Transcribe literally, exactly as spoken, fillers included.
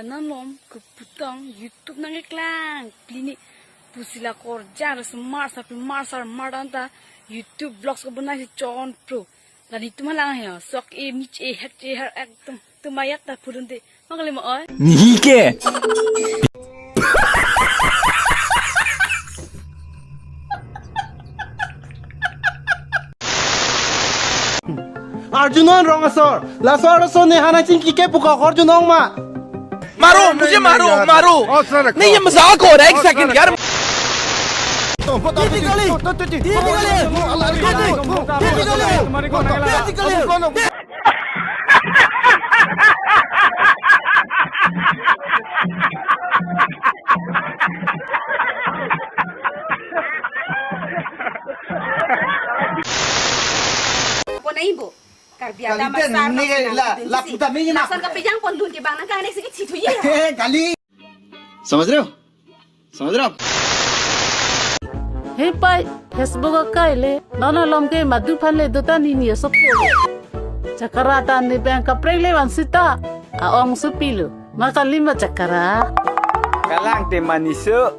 Nanglom keputang YouTube nangkeklang plini pusi la korja res mar sa pi mar sar mar anta YouTube vlogs kebonai si chon pro. Lani tum halang he sok e mich e hek e har ekdom tum ayat ta purun de. Makalima oi. Nihike. Arjun non rong asor. Laso arloso ne hana chingki ke puka Arjun ong ma. मारो, मुझे मारो, मारो। नहीं, ये मजाक हो रहा है, एक सेकंड, यार। Pon nai bo. Karbi Kali Anglong ten, masar ni na la, la puta mi na. Lason kapejang pon dun ke bang nang kang nek sigi chitu ye. He, kali. समझ रहे हो? समझ रहे हो आप? He pai, Facebook akai le, nona lom ke madu phan le dota ni ni sopo. Chakara ta ni bang kaprek le van sita, a ong supi lo. Makalima chakara. Kalang te maniso.